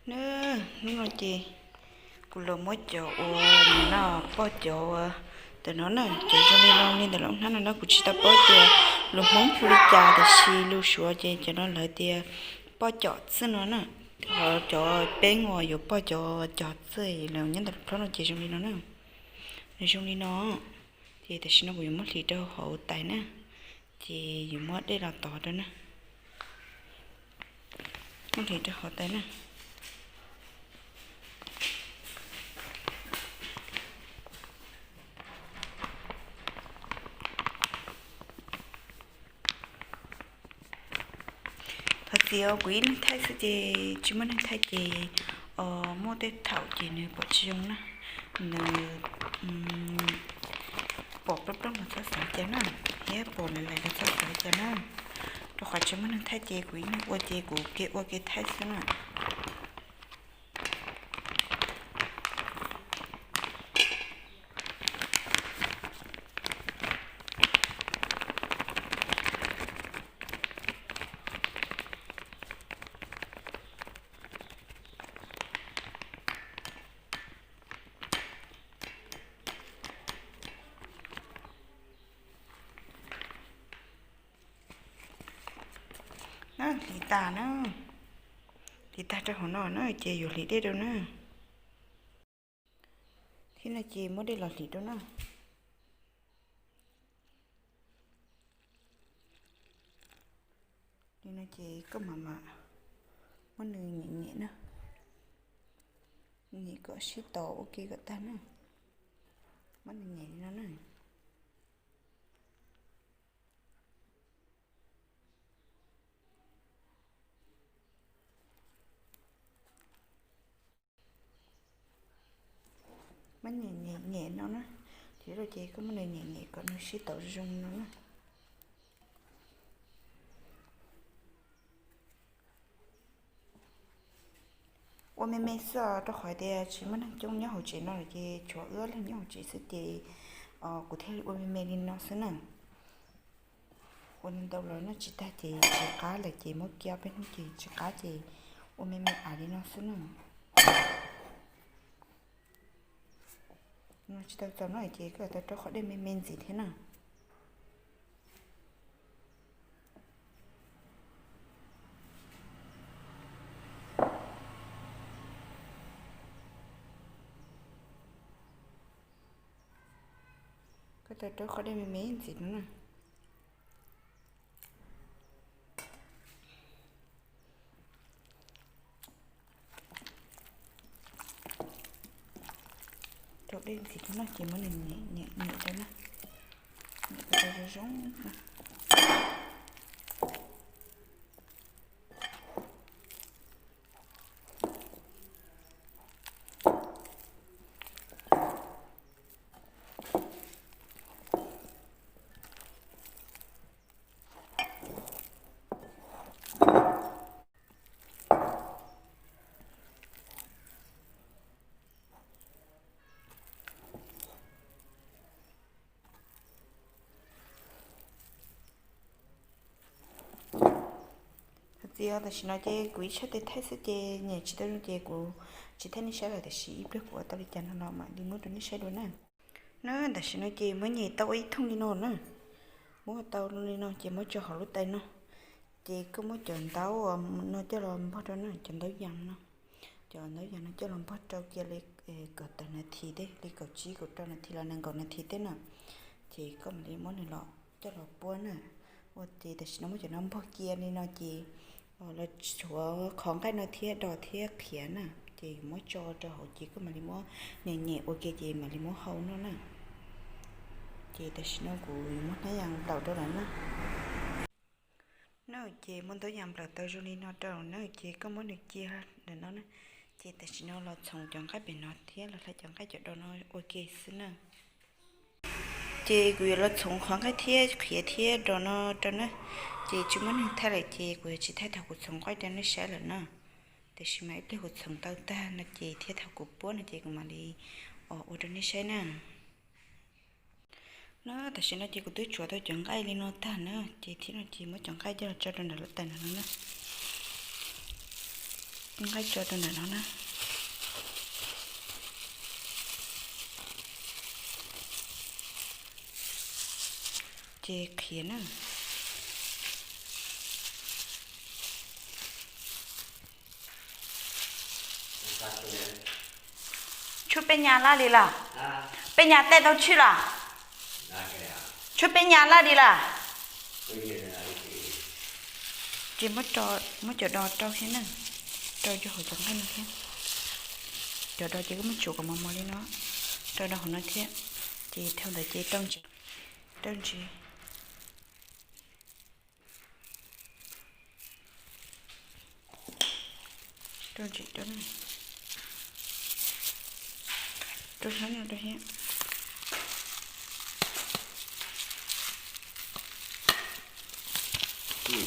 Na, hnub no ces kuv los muab cov uas nws no poj cov ntawm no na, cov zoo li no li ntawm lub hnab no na, kuv tsis tau paub tias lus Hmoob hu li cas, tiam sis lus Suav ces cov no lawv tias poj cov txwj no na. Ho cov peeb uas yuav poj cov cog txwj los nyob ntawm lub plhob no ces zoo li no na. Nws zoo li no. Ces tam sim no kuv yuav muab hliv rau hauv tais na, ces yuav muab dej los tov rau na. Muab hliv rau hauv tais na. Thov txim, kuv ib leeg thaij xwb ces tsis muaj neeg thaij ces muaj tej thaum ces nws pom tsis zoo na, nws pom plooj plooj los txhob xav cas na, thiab pom lawm lawm los txhob xav cas na. Rau qhov tsis muaj neeg thaij ces kuv ib leeg ua ces kuv ke ua ke thaij xwb na. Na, hliv tas na, hliv tag rau hauv no na ces yuav hliv dej rau na. Thiab no ces muab dej los hliv rau na. Li no ces koj mam mam muab nws nyem nyem na, nyem kom sib tau ua ke kom tag na. Muab nws nyem li no na. Muab nyem nyem nyem no na, thiab rau ces koj muab nws nyem nyem kom nws sib tau zoo no na. Ua me me xwb os, rau qhov tias tsis muaj neeg coob nyob hauv tsev no lawm ces tshuav wb ob leeg nyob hauv tsev xwb ces kuv thiaj li ua me me li no xwb na. Ua ntau los noj tsis tag ces tsis qab lawm ces muab kiag peb hnub ces tsis qab ces ua me me av li no xwb na. Tsis tau txaus no ces koj tau rau qhov dej me me ntxiv thiab na. Koj tau rau qhov dej me me ntxiv no na. Rau dej ntxiv no ces muab nws nyem nyem rau na, nyem kom tau zoo zoo na. Thov txim, tam sim no ces kuv ib tshaj tes thaij xwb ces nyem tsis tau zoo ces kuv tsis thaij nej saib lawm, tiam sis ib pliag kuv ua tau li cas no los mam li muab rau nej saib dua na. Na, tam sim no ces muab nyem tau ua ib thooj li no na. Muab tau li no ces muab tso hauv lub tais no. Ces koj muab cov ntaub no coj los npog rau na, cov ntaub yas no. Cov ntaub yas no coj los npog rau kiag li kaum tawm nas this tej, li kaum tsib kaum rau nas this los nees nkaum nas this tej na. Ces koj mam li muab nws los coj los puab na. Ua ces tam sim no muab cov no npog kiag li no ces los tshuav qhov nqaij no thiab dos thiab qhiav na, ces yuav muab tso rau hauv ces koj mam li muab nyem nyem ua ke ces mam li muab hau noj na. Ces tam sim no kuv yuav muab ntaub yas nplaum rau lawm na. Na, ces muab ntaub yas nplaum tau zoo li no rau na ces koj muab nws cia ntawm no na. Ces tam sim no los txhoov cov nqaij pem no thiab los hlais cov nqaij cov dos no ua ke xwb na. Ces kuv yuav los txhoov qhov nqaij thiab qhiav thiab dos no rau na. Ces tsis muaj neeg thaij lawm ces kuv yuav tsis thaij thaum kuv txhoov nqaij rau nej saib lawm na. Tiam sis mas ib pliag kuv txhoov tau tag no ces thiab thaum kuv puab no ces kuv mam li ua rau nej saib na. Na, tam sim no ces kuv twb tsuav tau cov nqaij li no tag na, ces thiab no ces muab cov nqaij coj los tso rau nram lub tais no na. Nqaij tso rau ntawm no na. Ces qhiav na. Tshuaj peb nyas laj li lawm? Peb nyas tej tau tshwj lawm? Tshuaj peb nyas laj li lawm? Ces muab cov do rau thiab na, rau rau hauv cov nqaij no thiab. Cov do ces koj muab tsuav kom mos mos li no, rau rau hauv no thiab. Ces dhau ntawd ces rau ntsis, rau ntsis, rau ntsis rau, rau hnab no rau thiab. Kuv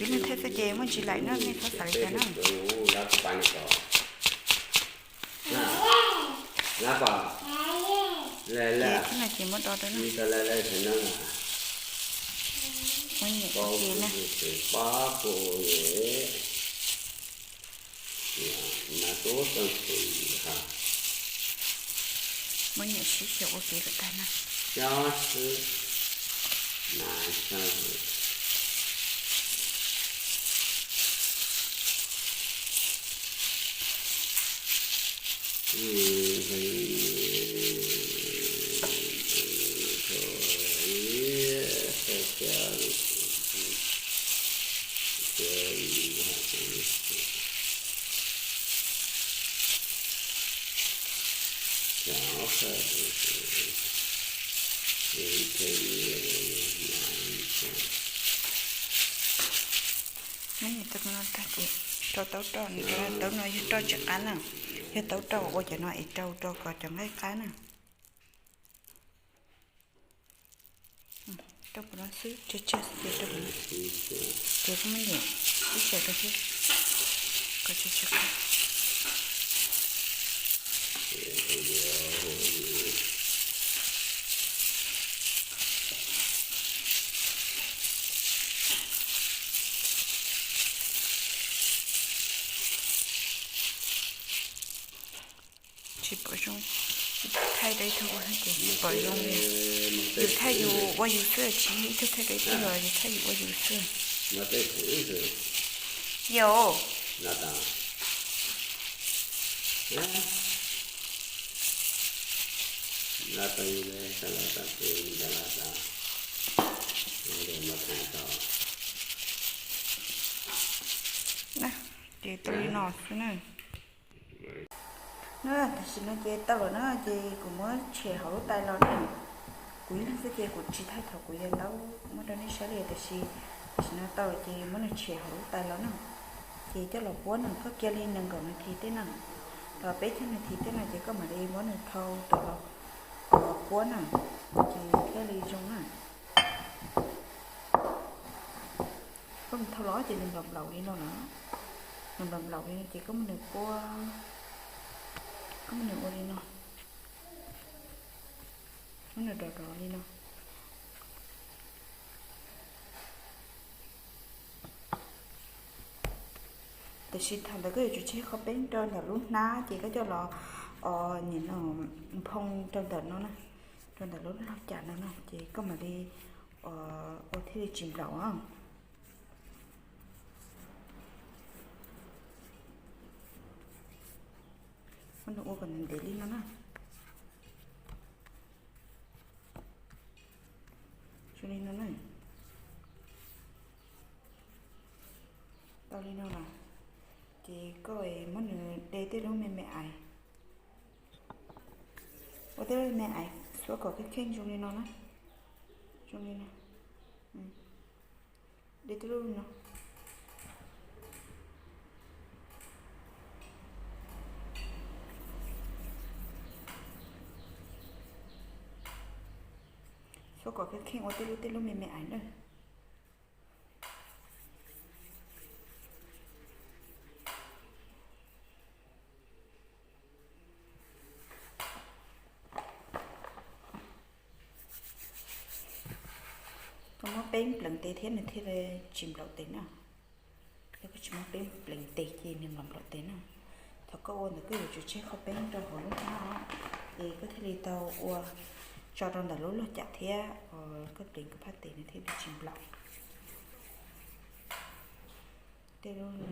ib leeg thaij xwb ces muaj ntsis laim na, nej txhob xav li cas na. Ces thib no ces muab do rau na. Muab nyiam ua ke na. Muab nyiam sib xyaw ua ke lawm tag na. Muab nyiam tau no tag ces rau taub roj, taub no yog roj tsis qab na, yog taub roj ua cov no es rau rau kom cov nqaij qab na. Rau puas no xwb, tsawg tsawg xwb ces rau puas no. Ces koj muab nyiam ib xyaw rau thiab, kom tsis tsis qab. Tsis pom zoo, thaij rau ib tug ua ces tsis pom zoo li. Yus thaij yus ua yus xwb, tsis ib tug thaij rau ib tug, yus thaij yus ua yus xwb. Yog. Ces tau li no xwb na. Na, tam sim no ces tau lawm na, ces kuv muab tshem hauv lub tais los na. Kuv ib leeg xwb ces kuv tsis thaij thaum kuv yuav ntaub muab rau nej saib li, tiam sis tam sim no tau lawm ces muab nws tshem hauv lub tais los na. Ces coj los puab na, koj cia li nees nkaum nas this tej na, los peb caug nas this tej no ces koj mam li muab nws thau rau los puab na, ces thiaj li zoo na. Koj mus thau los ces nws nplaum nplaum li no lawm, nws nplaum nplaum li no ces koj muab nws puab, koj muab nws ua li no, muab nws rov rov li no. Tiam sis thaum ntawd koj yuav tsum tseg qhov peeb rau ntawm lub hnab ces koj coj los, nim no, nphoo rau ntawm no na, rau ntawm lub lauj kaub no na ces koj mam li ua thiaj li tsis nplaum. Muab nws ua kom ntev ntev li no na. Zoo li no na. Tau li no lawm, ces koj muab nws de tej lub me me ais, ua tej lub me me ais xuab kom kheej kheej zoo li no na. Zoo li no. De tej lub no. Xuab kom kheej kheej ua tej lub tej lub me me ais na. Koj muab peeb pleev tes thiab nws thiaj li tsis nplaum tes na. Yog koj tsis muab peeb pleev tes ces nws nplaum nplaum tes na. Thaum koj ua ntawd koj yuav tsum tseg qhov peeb rau hauv lub hnab, ces koj thiaj li tau ua tso rau ntawm lub log cam thiab koj pleev koj phab tes nws thiaj li tsis nplaum. Tej lub no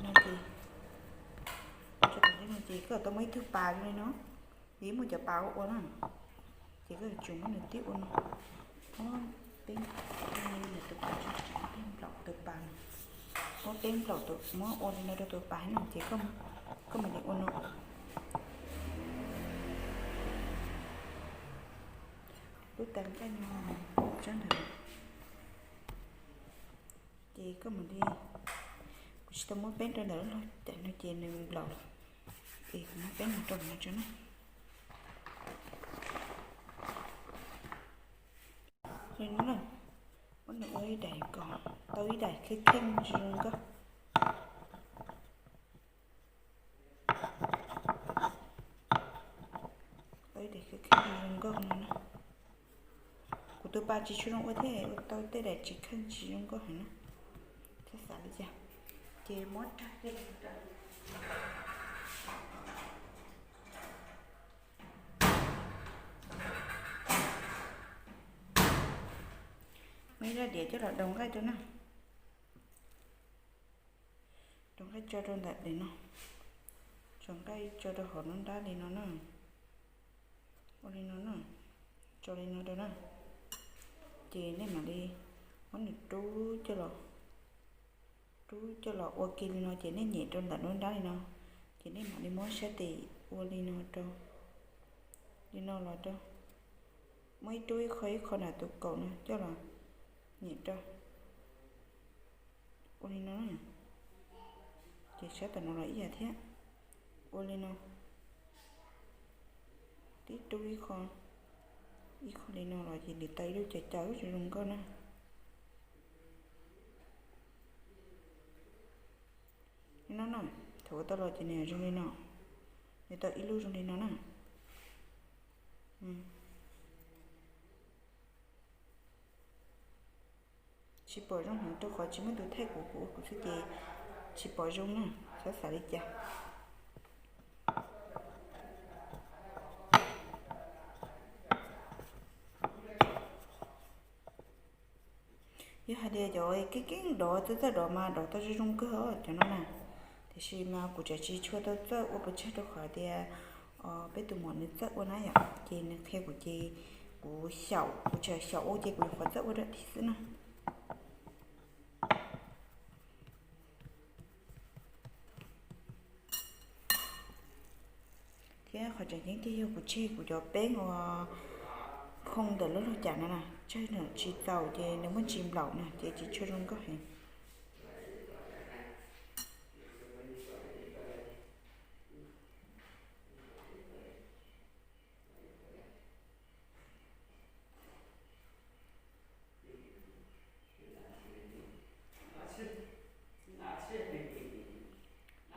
no ces, no ces koj tau muaj ib tug pas li no, vim muaj cov pas ua ua na, ces koj yuav tsum muab nws tib ua no, muab peeb, tus pas tsis tsis nplaum tus pas no, muab peeb nplaum tus, muab ua li no rau tus pas no ces koj mam li ua no. Lub tas nqaij no tsob ntawd, ces koj mam li, kuv tsis tau muab peeb rau ntawm lub log cam no ces nws nplaum lawm, es kuv muab peeb no rau no tso na. Li no na, muab nws ua ib daim kom tau ib daim kheej kheej zoo nkauj. Tau ib daim kheej kheej zoo nkauj no na. Kuv tus pas tsis tshua zoo ua thiab, ua tau tej daim tsis kheej tsis zoo nkauj heev na. Txhob xav li cas, ces muab rab muab ib rab diav coj los daus nqaij rau na. Daus nqaij tso rau ntawm daim no, tso nqaij tso rau hauv lub nrab li no na. Ua li no na, tso li no rau na. Ces nej mam li muab nws rub coj los, rub coj los ua ke li no ces nej nyem rau ntawm lub nrab li no, ces nej mam li muab sab tes ua li no rau, li no los rau, muab ib rub ib qho ib qho nram tus kaum no coj los nyem rau. Ua li no, ces sab tom no los ib yam thiab. Ua li no, tib rub ib qho, ib qho li no los ces nws tau ib lub cov cau zoo zoo nkauj na. Li no na, thaum ua tau los ces nws zoo li no, nws tau ib lub zoo li no na. Tsis pom zoo heev rau qhov tsis muaj tus thaij kuv, kuv ua kuv xwb ces tsis pom zoo na, txhob xav li cas. Yog hais tias cov keeb keeb dov txawj txawj dov mas dov tau zoo zoo kawg cov no na. Tiam sis mas kuv tseem tsis tshua tau txawj ua pes tsawg rau qhov tias peb tus muam nws txawj ua na yom, ces nws qhia kuv ces kuv xyaum, kuv tseem xyaum ua ces kuv nyuam qhuav txawj ua dab tsi xwb na. Thiab qhov tseem ceeb tiag yog kuv tseg kuv cov peeb uas khoo ntawm lub log cam no na, tsawg nws tsis txaus ces nws muaj ntsis nplaum na ces tsis tshua zoo nkauj heev.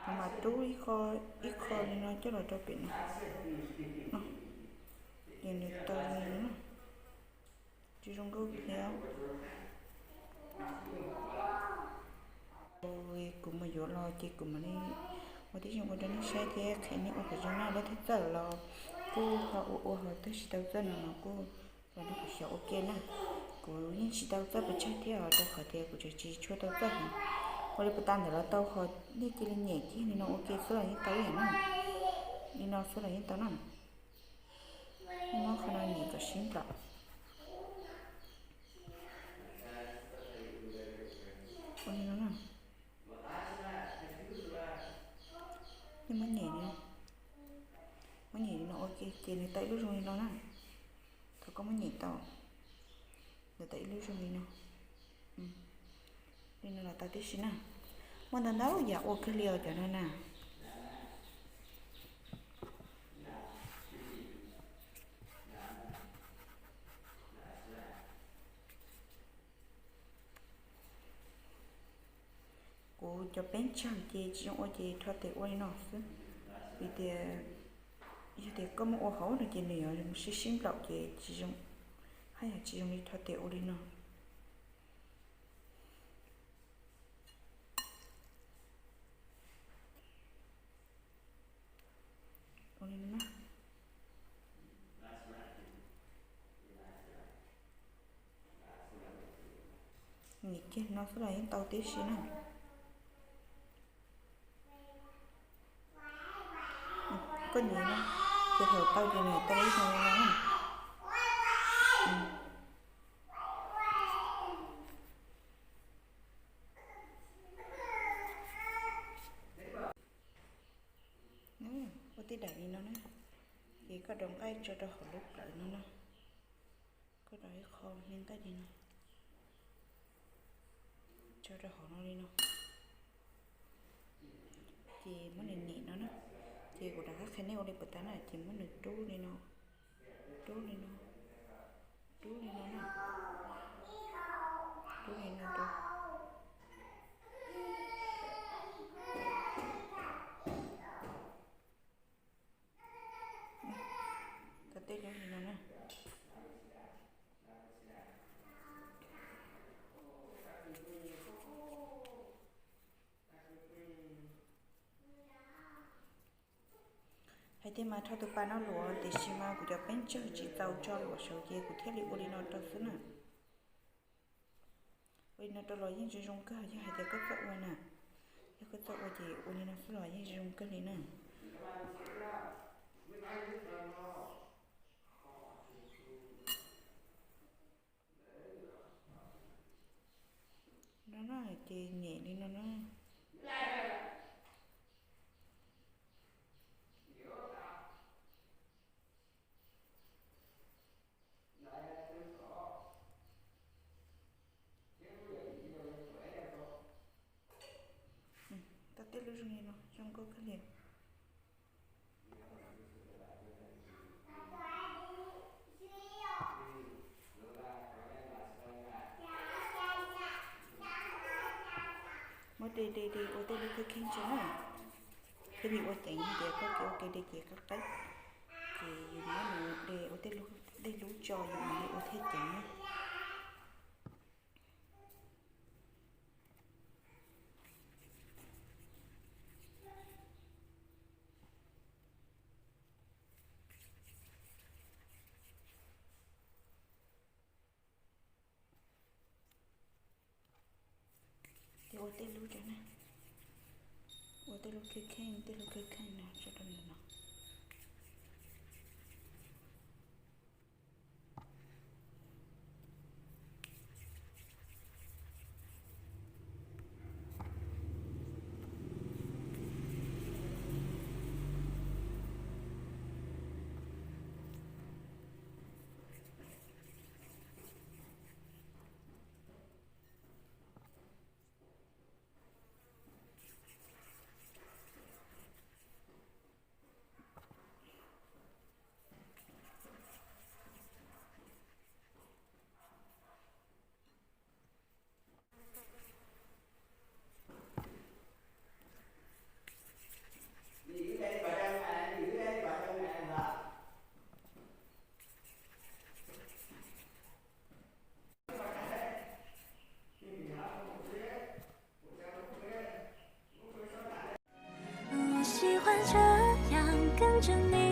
Kuv mam rub ib qho li no coj los rau pem no, ces nws tau li no, tsis zoo nkauj li. Kuv mus yuav los ces kuv mam li ua tib zoo ua rau nej saib thiab qhia nej ua kom zoo na. Leej twg txawj los kuj ho ua ua, ho leej twg tsis tau txawj no los kuj los nrog kuv xyaum ua ke na. Kuv yeej tsis tau txawj pes tsawg thiab os, rau qhov tias kuv tseem tsis tshua tau txawj heev. Ua li puas tas ntawm los tau, ho nej cia li nyem kiag li no ua ke xwb los yeej tau ib yam na. Li no xwb los yeej tau na. Muab qhov no nyem kom sib nplaum. Ua li no na. Nej muab nyem li no, muab nyem li no ua ke ces nws tau ib lub zoo li no na. Thaum koj muab nyem tau, nws tau ib lub zoo li no. Li no los tau tib si na. Muaj ntau ntau yam ua kawg li os cov no na. Kuv cov peeb tsawg ces tsis zoo ua ces rho tes ua li no xwb. Vim tias yog tias koj muab ua hauv no ces nws yuav sib sib nplaum ces tsis zoo, haj yam tsis zoo li rho tias ua li no. Ua li no na. Nim kiag no xwb los yeej tau tib si na. Koj nim no, ces thaum tau ces nws tau ib no no na. Ua tej daim li no na, ces koj rau nqaij tso rau hauv lub plawv no na. Koj rau ib qho me nqaij li no, tso rau hauv no li no. Ces muab nws nim no na. Ces kuv rov qab qhia nej ua li puas tas na, ces muab nws rub li no, rub li no, rub li no na, rub li no rau. Tau tej lub li no na. Hais tias mas rho tus pas no luam tiam sis mas kuv cov peb tsawg tsis txaus tso luam saud ces kuv thiaj li ua li no rau xwb na. Ua li no rau los yeej zoo zoo kawg, yog hais tias koj txawj ua na. Yog koj txawj ua ces ua li no xwb los yeej zoo zoo kawg li na. No na, ces nyem li no na. Tau tej lub zoo li no zoo nkauj kawg li. Muab de de de ua tej lub kheej kheej tso na. Thiaj li ua ceev, tias koj kev ua ke de ces qab qab, ces yus muab nws de ua tej lub tso yus mam li ua thiaj ceev na. Ces ua tej lub rau na, ua tej lub kheej kheej, tej lub kheej kheej no tso rau ntawm no. Peb tsis tau txawj no los ho los saib saib kuv thiab ho los lam no nrog kuv xyaum xyaum ua ke na. Kuv yeej tsis tau txawj thiab tiam sis mas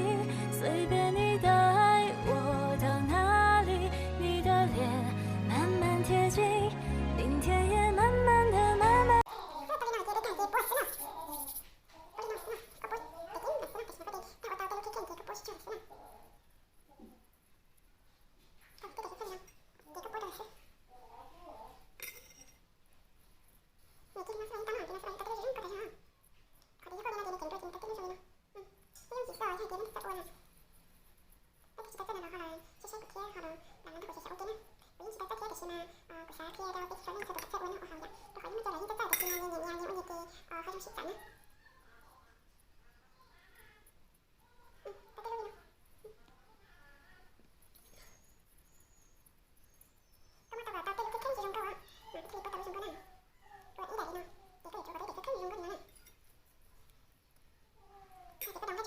kuv xav qhia rau peb txhua leej txhua tus txawj ua no ua haus yom, rau qhov yus muaj cov los yeej txawj txawj tiam sis mas nyias nyias ua nyias ces ho zoo sib txawm na. Koj muab tau kom tau tej lub kheej kheej zoo nkauj, mas koj thiaj li pab tau lub zoo nkauj na. Ua ib daim li no, ces koj yuav tsum ua tau ib daim kheej kheej zoo nkauj li no na. Ces koj rau nqaij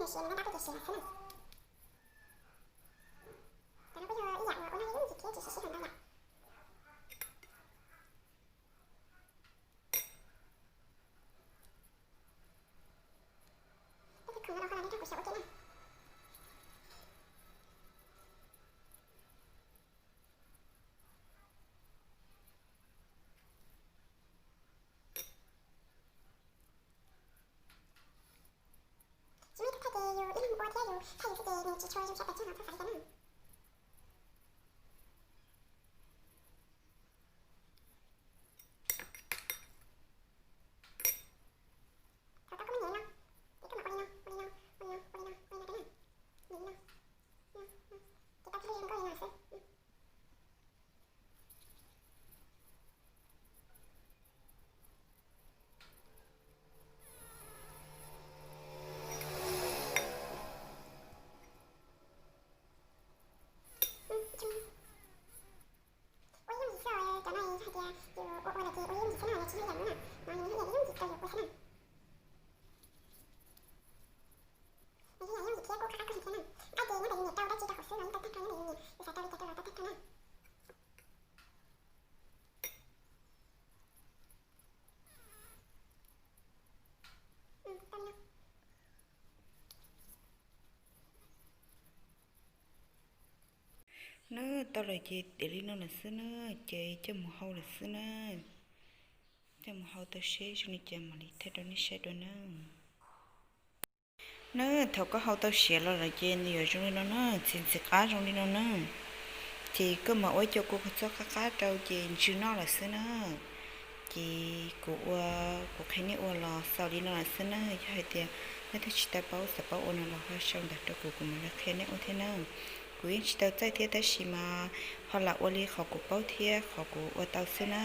Siav no dab dab tuaj ces siav lawm xwb na. Cov no kuj yog ib yam uas ua noj yeej yim thiab tsis sib sib hawm ntau yam. Peb tus khoom no los ho los nrog kuv xyaum ua ke na. Tsis muaj ib tug thaij ces yus ib leeg ua thiab yus thaij yus xwb ces nws tsis tshua zoo sab pem txog no txoj xav li cas na. Thaum tau koj muab nyem li no, ces koj mam ua li no, ua li no, ua li no, ua li no, ua li no rau na. Nyem li no. Ces tau kiag li zoo nkauj li no xwb. Ua yooj yim xwb, cov no yog hais tias yus ua ua lawm ces ua yooj yim xwb na, yog tsis muaj yam ub na, no yog ib yam yooj yim rau yus ua xwb na. Nws yog yam yooj yim thiab kuj qab qab kawg thiab na. Nqaij ces nyob ntawm yus nyiam rau dab tsi rau hauv xwb, no yeej tau tag nrho nyob ntawm yus nyiam, yus xav rau li cas rau los tau tag nrho na. Na, tau lawm ces tiav li no lawm xwb na, ces coj mus hau lawm xwb na. Coj mus hau tau seb zoo li cas mam li thaij rau nej saib dua na. Na, thaum koj hau tau siav los lawm ces nws yuav zoo li no na, txiv ntxim qab zoo li no na. Ces koj mam ua cov kua kua txob qab qab rau ces ntsws noj lawm xwb na. Ces kuv ua, kuv qhia nej ua los xaus li no lawm xwb na. Yog hais tias leej twg tsis tau paub xav paub ua no los ho sau ntawv rau kuv, kuv mam li qhia nej ua thiab na. Kuv yeej tsis tau txawj thiab tab sis mas ho lam ua li qhov kuv paub thiab qhov kuv ua tau xwb na.